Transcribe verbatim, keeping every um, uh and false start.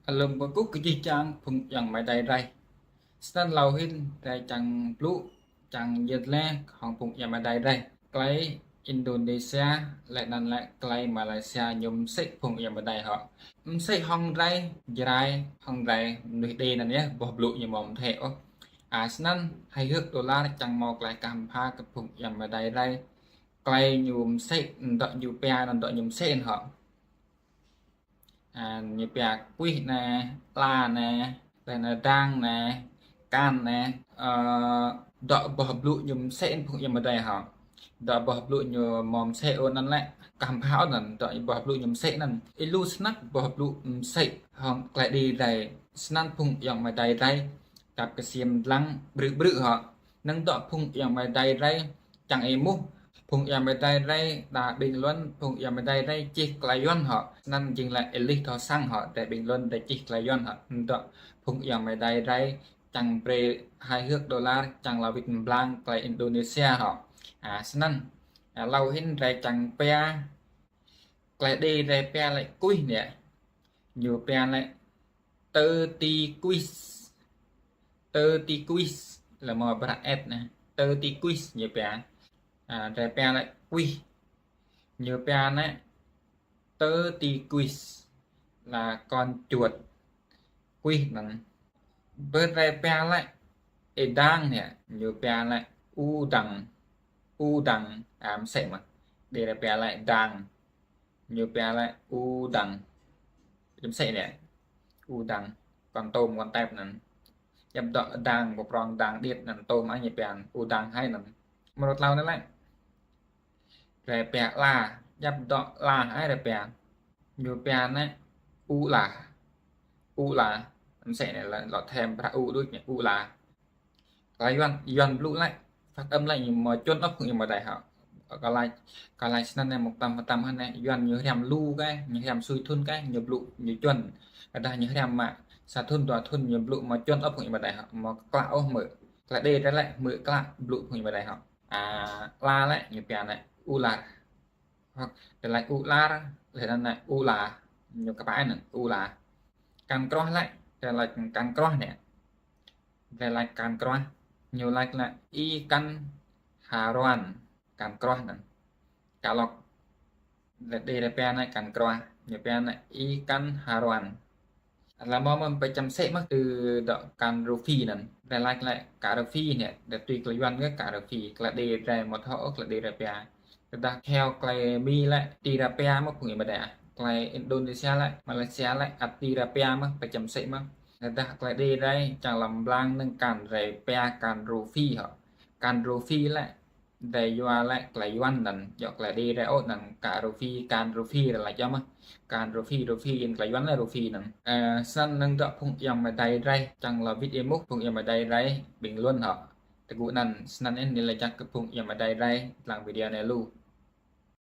Alum kkuh kơ jih jang phung ayŏng amai adei drei. Snăn êlâo hĭn drei čiăng blŭ, čiăng yăl dliê hŏng phung ayŏng amai adei drei. Klei Indonesia, leh anăn lĕ klei Malaysia ñu msĕ phung ayŏng amai adei hŏ. Msĕ hŏng drei, Jrai, hŏng drei mnuih Êđê anăn yơh, boh blŭ ñu amâo msĕ ôh. A, snăn hài hước đô la čiăng mâo klei kah mbha kơ phung ayŏng amai adei drei. Klei ñu msĕ, dŏ ñu pia, anăn dŏ ñu msĕ hŏ. A, ñu pia kuih anei, ala anei, leh anăn đang anei, kan anei, ơ, dŏ boh blŭ ñu msĕ phung ayŏng amai adei hŏ. Dŏ boh blŭ ñu amâo msĕ ôh anăn lĕ, kah mbha ôh anăn, dŏ boh blŭ ñu msĕ anăn. Êlâo snăk boh blŭ msĕ hŏng klei Êđê drei, snăn phung ayŏng amai adei drei, kăp ksiêm dlăng ƀrư̆ ƀrư̆ hŏ. Năng dŏ phung ayŏng amai adei drei, čiăng êmuh, phung ayŏng amai adei drei, đa bình luận, phung ayŏng amai adei drei čih klei Yuăn hŏ. Snăn jing lĕ êlih thâo săng hŏ, drei bình luận, drei čih klei Yuăn hŏ. Dŏ phung ayŏng amai adei drei, čiăng brei hài hước đô la, čiăng lŏ wĭt mblang klei Indonesia hŏ. A, snăn, a, êlâo hĭn drei čiăng pia, klei Êđê drei pia lĕ kuih anei. Ñu pia lĕ tơ ti kuih. Tơ ti kuih, lĕ mâo bracket anei. Tơ ti kuih ñu pia. A, drei pia lĕ kuih. Ñu pia lĕ tơ ti kuih là con chuột. Kuih anăn. Ƀơ drei pia lĕ êdang anei, ñu pia lĕ udang. Udang, a, msĕ mơh. Drei pia lĕ đang. Ñu pia lĕ udang. Msĕ anei. Udang. Con tôm, con tép anăn. Djăp dŏ đang, boh prŏng đang điêt anăn tôm ai ñu pia udang hai anăn. Mrô tlâo anei lĕ. Drei pia ala, djăp dŏ ala ai drei pia. Ñu pia anei u ala. U ala. Msĕ anei lŏ, lŏ thêm bracket u đuč anei, u ala. Klei Yuăn, Yuăn blŭ lĕ, phát âm lĕ ñu amâo čuôn ôh phung ayŏng amai adei hŏ. Kâo lač, kâo lač snăn anei mâo tăm, mâo tăm hŏ anei, Yuăn ñu hriăm lu kơ, ñu hriăm sui thŭn kơ, ñu blŭ, ñu čuôn. Ƀiădah ñu hriăm mă sa thŭn, dua thŭn, ñu blŭ amâo čuôn ôh phung ayŏng amai adei hŏ, amâo klă ôh mơ̆. Klei Êđê drei lĕ, mơ̆ klă blŭ phung ayŏng amai adei hŏ. A, ala lĕ, ñu pia anei, u alar. Hoặc drei lač u alar, leh anăn anei u ala, ñu kpă anăn, u ala. Kan kruah lĕ, drei lač kan kruah anei. Drei lač kan kruah, ñu lač lĕ ikan haruan, kan kruah anăn. Kălŏk, drei, drei pia anei kan kruah, ñu pia anei ikan haruan. Leh mâo mơh pơčăm msĕ mơh tơ dŏ kan rô phi anăn. Drei lač lĕ kan rô phi anei, drei tui klei Yuăn kơ kan rô phi, klei Êđê drei amâo thâo ôh klei Êđê drei pia. Tơdah kheo klei Mi lĕ tilapia mơh phung ayŏng amai adei. Klei Indonesia lĕ, Malaysia lĕ, ăt tilapia mơh, pơčăm msĕ mơh. Tơdah klei Êđê drei, čiăng lŏ mblang năng kan drei pia kan rô phi hŏ. Kan rô phi lĕ, drei yua lĕ klei Yuăn anăn, djŏ klei Êđê drei ôh anăn, kan rô phi, kan rô phi drei lač yơh mơh. Kan rô phi, rô phi, ĭn klei Yuăn lĕ rô phi anăn. Ơ, snăn năng dŏ phung ayŏng amai adei drei, čiăng lŏ wĭt êmuh, phung ayŏng amai adei drei, bình luận hŏ. Tơgŭ anăn, snăn anei lač jăk kơ phung ayŏng amai adei drei, dlăng video anei lu.